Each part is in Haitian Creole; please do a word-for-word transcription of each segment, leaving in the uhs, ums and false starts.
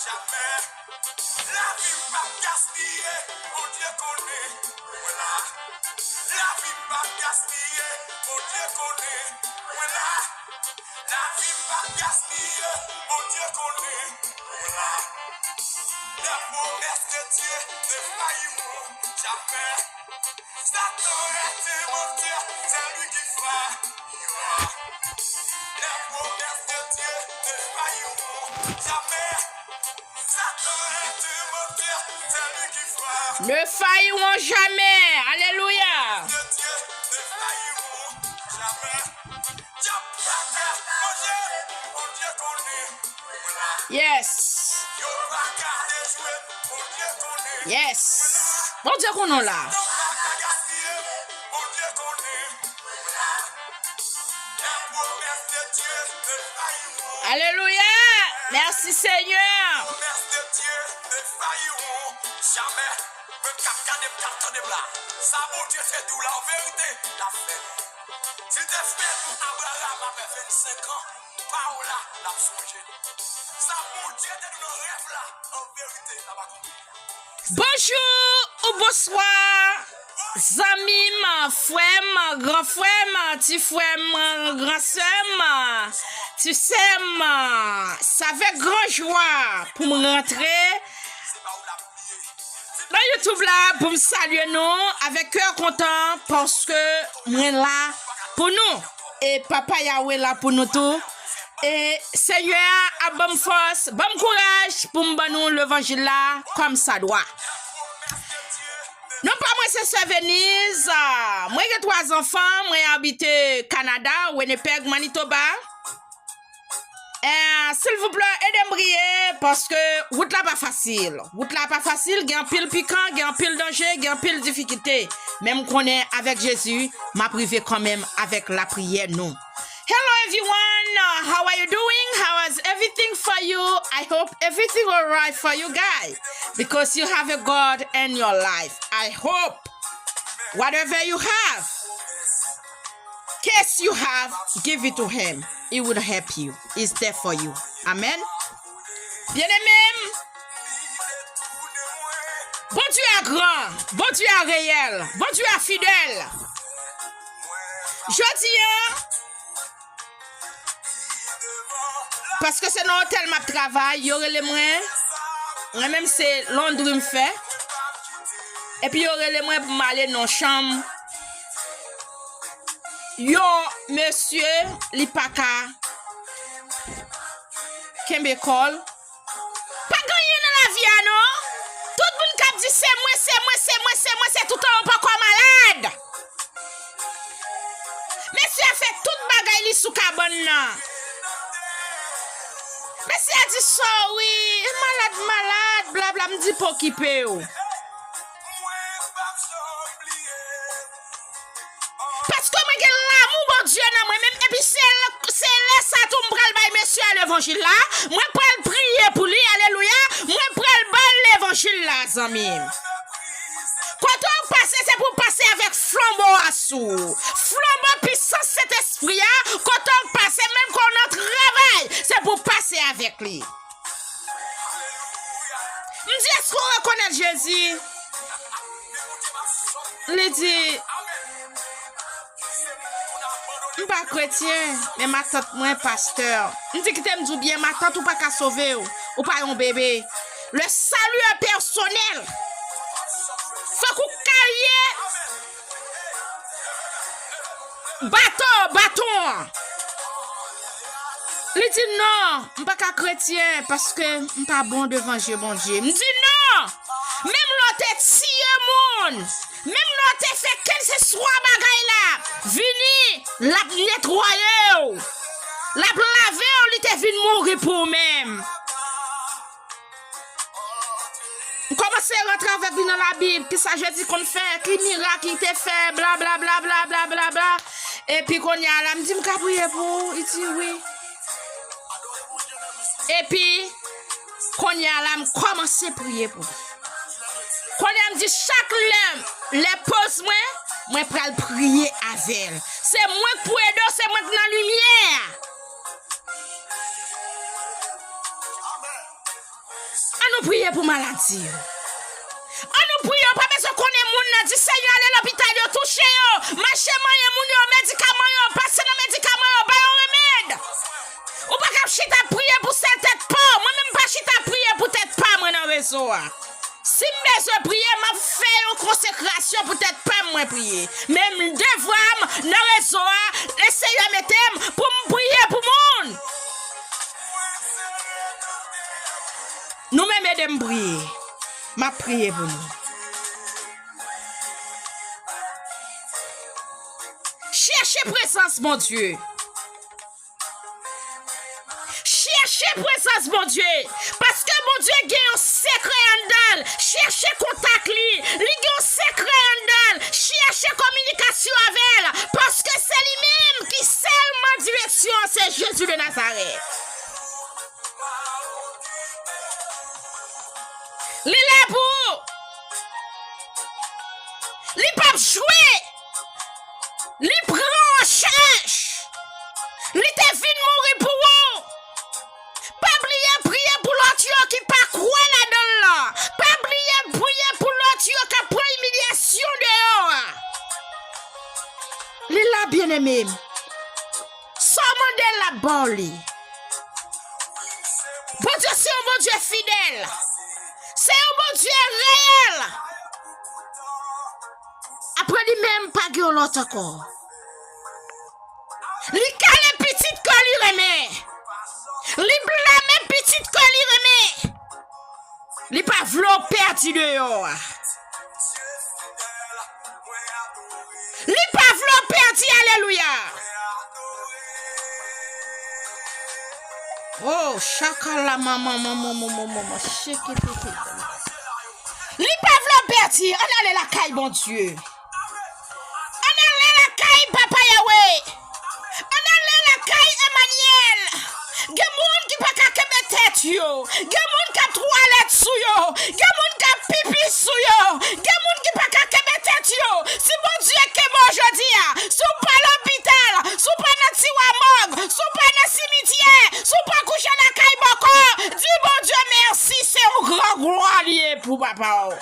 Jamè. Lavi m p ap gaspiye, Bondye konnen mwen la. Lavi m p ap gaspiye, Bondye konnen mwen la. Lavi m p ap gaspiye, Bondye konnen mwen la. Les promesses de Dieu ne failliront jamais. Satan est un menteur, c'est lui qui faillira. Les promesses de Dieu ne failliront jamais. Satan est un menteur, c'est lui qui faillira. Ne failliront jamais. Alléluia. De Dieu ne failliront jamais. Diable pa ka manje, Bondye konnen. Yes. Yo pa ka dejwe, Bondye konnen. Yes. Bondye konnen w la. Yo pa ka gaspiye, Bondye konnen. Alléluia. Merci Seigneur. Promès de Dieu ne failliront jamais. Menm k ap gade m, k ap tande m la, sa Bondye te di w la, an verite, l ap fè l. Si l te fè l pou Abraram apre vennsenk an, pawòl la, l ap sonje l. Sa Bondye te di w nan rèv la, an verite, l ap akonpli. Bonjou ou bonswa, zanmi m, frè m, gran frè m, ti frè m, gran sè m, ti sè m. C'est avec grand joie pou m rantre nan YouTube la pou m salye nou avèk kè kontan paske mwen la pou nou. E Papa Yahweh la pou nou tou. E Senyè a ap ban m fòs, ban m kouraj pou m ban nou levanjil la kòm sa dwa. Non pa mwen se Sè Veniz. Mwen gen twa zanfan, mwen abite Kanada, Winnipeg, Manitoba. Eh, silvouplè, ede m priye, paske wout la pa fasil. Wout la pa fasil, gen anpil pikan, gen anpil danje, gen anpil difikilte. Men m konnen avèk Jezi, m ap rive kanmenm avèk lapriyè nou. Hello everyone, uh, how are you doing? How is everything for you? I hope everything alright for you guys, because you have a God in your life. I hope whatever you have, case you have, give it to him. He will help you. He's there for you. Amen. Byeneme m, Bondye a gran, Bondye a reyèl, Bondye a fidèl. Jodi a, paske se nan otèl m ap travay, yo rele mwen. Mwen menm se londri m fè. Epi yo rele mwen pou m ale nan chanm. Yon mesye, li pa ka kenbe kò l. Pa gen anyen nan lavi a non. Tout moun k ap di se mwen, se mwen, se mwen, se mwen, se toutan yo poko malad. Mesye a fè tout bagay li sou kabann nan. Mesye a di sorry, malad, malad, blabla, m di pa okipe w. Paske mwen gen lanmou Bondye nan mwen menm, epi se, se lè sa tou m pral bay mesye a levanjil la, mwen pral priye pou li, alelouya, mwen pral ba l levanjil la, zanmi m. Kote w pase, se pou w pase avèk flanbo a sou w. Flanbo pisans Sentespri a, kote w pase, menm ke w nan travay, se pou w pase avèk li. M di, èske w rekonèt Jezi? Li di, m pa kretyen, men matant mwen pastè. M di, kite m di w byen, matant ou pa ka sove w. Ou pa yon bebe. Le salut est personnel. Fòk ou karye bato, baton an. Li di, non, m pa ka kretyen paske m pa bon devan je Bondye. M di, non! Menm lè w te tiye moun, menm lè w te fè kèlkeswa bagay la, vini, l ap netwaye w. L ap lave w, li te vin mouri pou ou menm. M kòmanse rantre avèk li nan Labib, kisa Jezi konn fè, ki mirak li te fè, bla, bla, bla. Epi kounye a la, m di, m ka priye pou ou? Li di, wi. Epi, kounye a la, m kòmanse priye pou li. Kounye a, m di, chak lè, lè poz mwen, mwen pral priye avè l. Se mwen k pou ede w, se mwen k nan limyè a. Priye pou maladi yo. Ann nou priye, ou pa bezwen konnen moun nan, di, Senyè, ale lopital yo, touche yo, mache manyen moun yo, medikaman yo, pase nan medikaman yo, ba yo remèd. Ou pa ka ap chita ap priye pou sèl tèt pa w. Mwen menm m pa chita ap priye pou tèt pa mwen nan rezo a. Si m bezwen priye, m ap fè yon konsekrasyon pou tèt pa m mwen priye. Men m devwa m nan rezo a, e Senyè mete m pou m priye pou moun. Nou menm ede m priye. M ap priye pou nou. Chèche prezans Bondye. Chèche prezans Bondye. Paske Bondye gen yon sekrè anndan l. Chèche kontak li. Li gen yon sekrè anndan l. Chèche kominikasyon avè l. Paske se li menm ki sèlman direksyon an, se Jezi de Nazarèt. Li la pou ou. Li p ap jwe. Li pran w an chaj. Li te vin mouri pou ou. Pa bliye priye pou lòt yo ki pa kwè ladan l lan. Pa bliye priye pou lòt yo k ap pran imilyasyon deyò a. Li la, byeneme m. Sa w mande l, l ap ba w li. Bondye se yon Bondye fidèl. Se yon Bondye reyèl. Apre li menm, pa gen yon lòt ankò. Li kale pitit ke li renmen. Li blame pitit ke li renmen. Li pa vle w pèdi deyò a. Li pa vle w pèdi, alelouya. Oh, chakala maman, maman, maman, maman, cheketeke. Li pa vle w pèdi, ann ale lakay Bondye. Ann ale lakay Papa Yawe. Ann ale lakay Emanyèl. Gen moun ki pa ka kenbe tèt yo. Gen moun k ap twalèt sou yo. Gen moun k ap pipi sou yo. Gen moun ki pa ka kenbe tèt yo. Si Bondye kenbe w jodi a, si w pa lopital, si w pa nan tiwa mòg, si w pa nan simityè, si w pa kouche lakay bòkò, di Bondye mèsi, se yon gran glwa li ye pou papa w.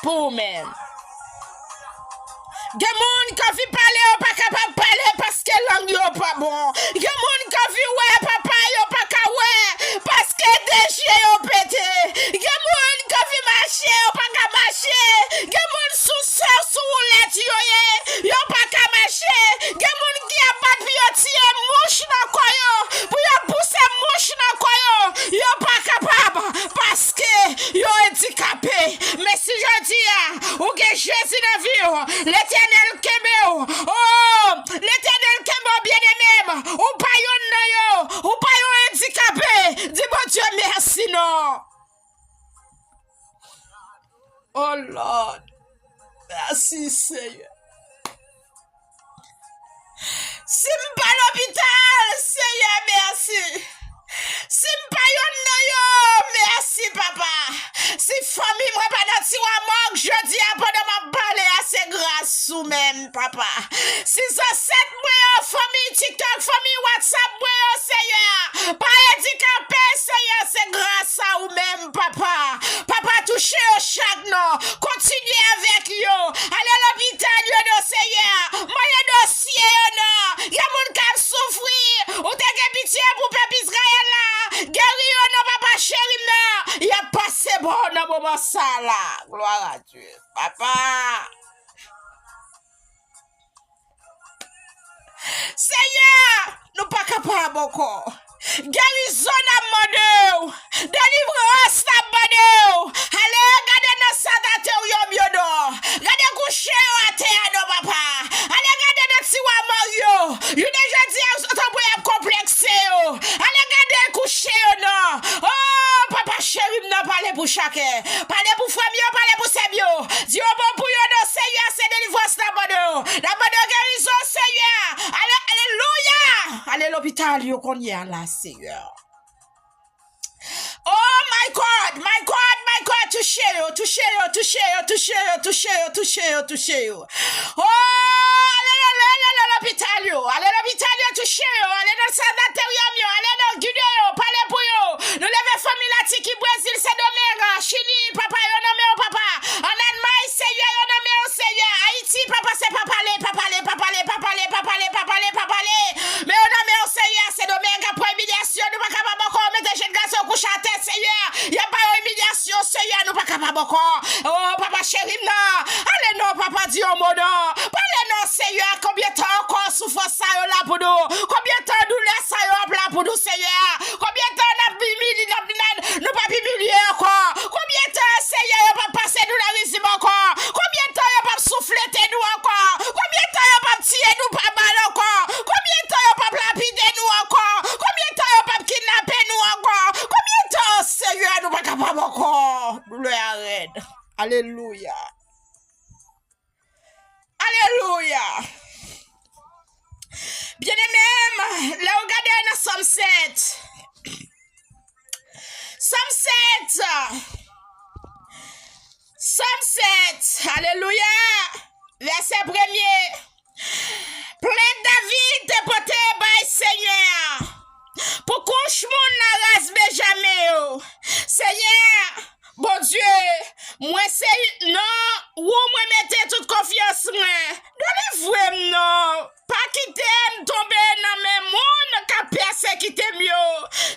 Pou ou menm. Gen moun k anvi pale, yo pa kapab pale paske lang yo pa bon. Gen moun k anvi wè papa, yo pa ka wè paske de je yo pete. Gen moun k anvi mache, yo pa ka mache. Gen moun sou se sou woulèt yo ye, yo pa ka mache. Gen moun ki ap bat pou yo tiye mouch nan kò yo, pou yo pouse mouch nan kò yo. Yo pa kapab paske yo andikape. Men si jodi a, ou gen Jezi nan vi w, Letènèl kenbe w. Oh, Letènèl kenbe w, byeneme m. Ou pa yonn nan yo. Ou pa yon andikape. Di Bondye mèsi non. Oh Lord. Mèsi, Senyè. Si m pa lopital, Senyè, mèsi. Si m pa yonn nan yo, mèsi, papa. Si fanmi mwen pa nan tiwa mòg jodi a pandan m ap pale a, se gras ou menm, papa. Si zansèt mwen yo, fanmi TikTok, fanmi WhatsApp mwen yo, Senyè, pa andikape, Senyè, se gras a ou menm, papa. Papa, touche yo chak non. Kontinye avèk yo. Ale lopital yo non, Senyè. Manyen dosye yo non. Gen moun k ap soufri. Ou te gen pitye pou pèp Izrayèl la. Geri yo non, papa cheri m nan. Y ap pase bò nan moman sa la. Gloire à Dieu. Papa. Senyè, nou pa kapab ankò. Gerizon n ap mande w. Delivrans n ap mande w. Ale gade nan sanatoryòm yo non. Gade kouche yo atè a non, papa. Ale gade nan tiwa mòg yo. Yo deja di a tanpri ap konplekse yo. Ale gade kouche yo non. Oh, papa cheri m nan, pale pou chakè. Pale pou frè m yo, pale pou sè m yo. Di yo bon pou yo non, Senyè, se delivrans n ap mande w. N ap mande w gerizon, Senyè. Ale, alelouya. Ale lopital yo kounye a la, Senyè. Oh my God, my God, my God, touche yo, touche yo, touche yo, touche yo, touche yo, touche yo, touche yo. Oh, ale, ale, ale, ale lopital yo, ale lopital yo, touche yo, ale nan sanatoryòm yo, ale nan gide yo, pale pou yo. Nou leve fanmi la, Tiki Bwe, ankò. O, papa cheri m nan, ale non, papa, di yon mo non. Pale non, Seyè, konbyen tan ankò soufrans sa yo la pou nou? Konbyen tan doulè sa yo ap la pou nou, Seyè? Konbyen tan n ap imilye, n ap, n ap, nou p ap imilye ankò? Konbyen tan, Seyè, yo p ap pase nou nan rizib ankò? Konbyen tan yo p ap souflete nou ankò? Konbyen tan yo p ap tiye nou pa bal ankò? Konbyen tan yo p ap lapide nou ankò? Konbyen tan yo p ap kidnape nou ankò? Konbyen tan, Seyè, nou pa kapab ankò? Doulè a rèd. Alelouya. Alelouya. Byeneme m, lè w gade nan Sòm sèt, Sòm sèt, Sòm sèt, alelouya, vèsè premye. Plent David te pote bay Senyè a pou kouch moun nan ras Benjamen yo. Seyè, Bondye, mwen se nan ou mwen mete tout konfyans mwen. Delivre m non. Pa kite m tonbe nan men moun k ap pèsekite m yo.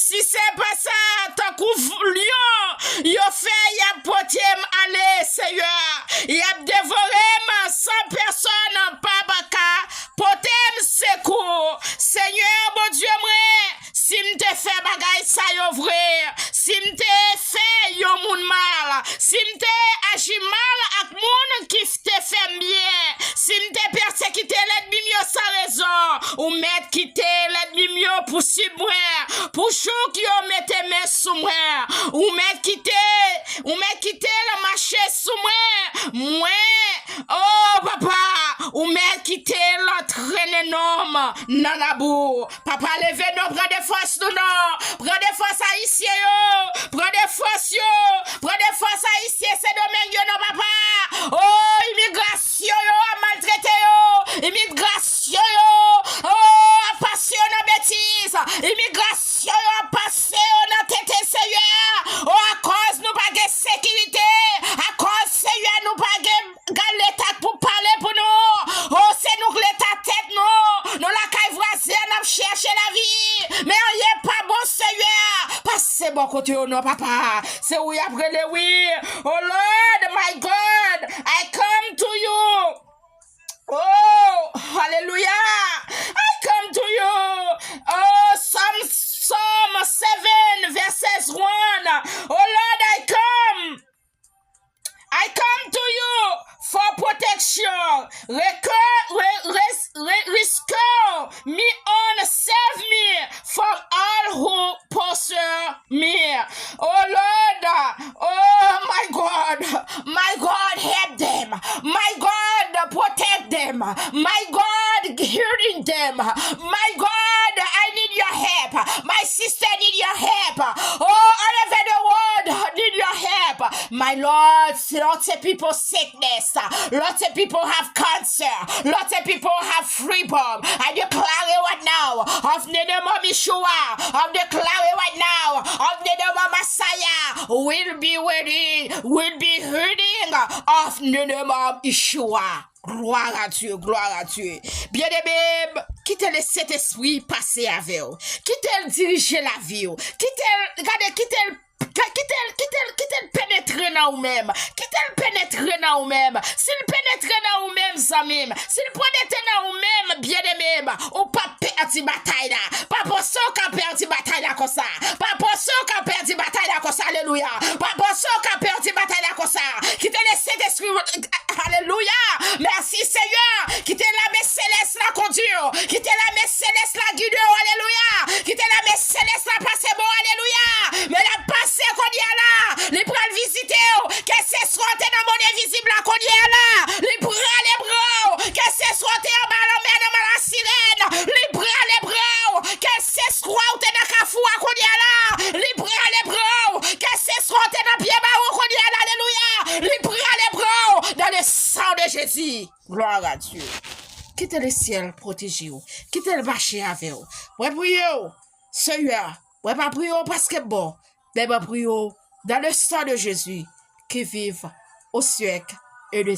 Si se pa sa, tankou v- lyon, yo fè y ap pote m ale, Seyè. Y ap devore m san pèsòn pa ka pote m sekou. Senyè, Bondye mwen, si m te fè bagay sa yo vre, si m te fè yon moun mal, si m te aji mal ak moun ki te fè m byen, si m te pèsekite lènmi m yo san rezon, ou mèt kite lènmi m yo pousuiv mwen, pou jouk yo mete men sou mwen. Ou mèt kite, ou mèt kite l mache sou mwen. Mwen, o papa, ou mèt kite l trennen non m nan labou. Papa, leve non, pran defans nou non. Pran defans Ayisyen yo. Pran defans yo. Pran defans Ayisyen Sendomeng yo non, papa. O, imigrasyon yo ap maltrete yo. Imigrasyon yo, o, ap pase yo nan betiz. Imigrasyon yo ap pase yo nan tete, Seyè. O, akòz nou pa gen sekirite. Akòz, Seyè, nou pa gen gad leta k pou pale pou nou. O, se nou k leta tèt nou. Nou lakay vwazen an, n ap chèche lavi. Men anyen pa bon, Seyè. Pase bò kote yo non, papa. Se ou y ap rele, wi. Oh Lord, my God, I come to you. Oh, hallelujah. I come to you. Oh, Psalm, Psalm seven, verses one. Oh Lord, I come. I come to you for protection. Recur, re, res, re, rescue me and save me from all who pursue me. Oh Lord, oh my God, my God, help them. My God, protect them. My God, healing them. My God, I need your help. My sister need your help. Oh, all over the world need your help. My Lord, lots of people sickness. Lots of people have cancer. Lots of people have freedom. I declare it right now. Of the name of Yeshua. I declare it right now. Of the name of Messiah. Will be ready. Will be healing. Of the name of Yeshua. Gloire à Dieu, gloire à Dieu. Byeneme m, kite le Sentespri pase avè w. Kite l dirije lavi w. Kite l, gade, kite l, kite l, kite l, kite l penetre nan ou menm. Kite l penetre nan ou menm. Si l penetre nan ou menm, zanmi m, si l penetre nan ou menm, byeneme m, ou p ap pèdi batay la. Pa panse w ka pèdi batay la konsa. Pa panse w ka pèdi batay la konsa. Alelouya. Pa panse w ka pèdi batay la konsa. Kite le Sentespri, alelouya. Mèsi, Seyè. Kite lame selès la kondui w. Kite lame selès la gide w. Alelouya. Kite lame selès la pase bò. Alelouya. Men l ap pase kounye a la. Li pral vizite w. Kèlseswa w te nan monn envizib la kounye a la, li prale bra w. Kèlseswa w te anba lanmè nan Mòn Lasirèn, li prale bra w. Kèlseswa w te nan kafou a kounye a la, li prale bra w. Kèlseswa w te nan pye mawon kounye a la, alelouya, li prale bra w. Dans le sang de Jésus. Gloire à Dieu. Kite le syèl pwoteje w. Kite l mache avè w. Mwen priye w, Seyè. Mwen pa priye w paske m bon. Men mwen priye w dans le sang de Jésus qui vive au siècle et de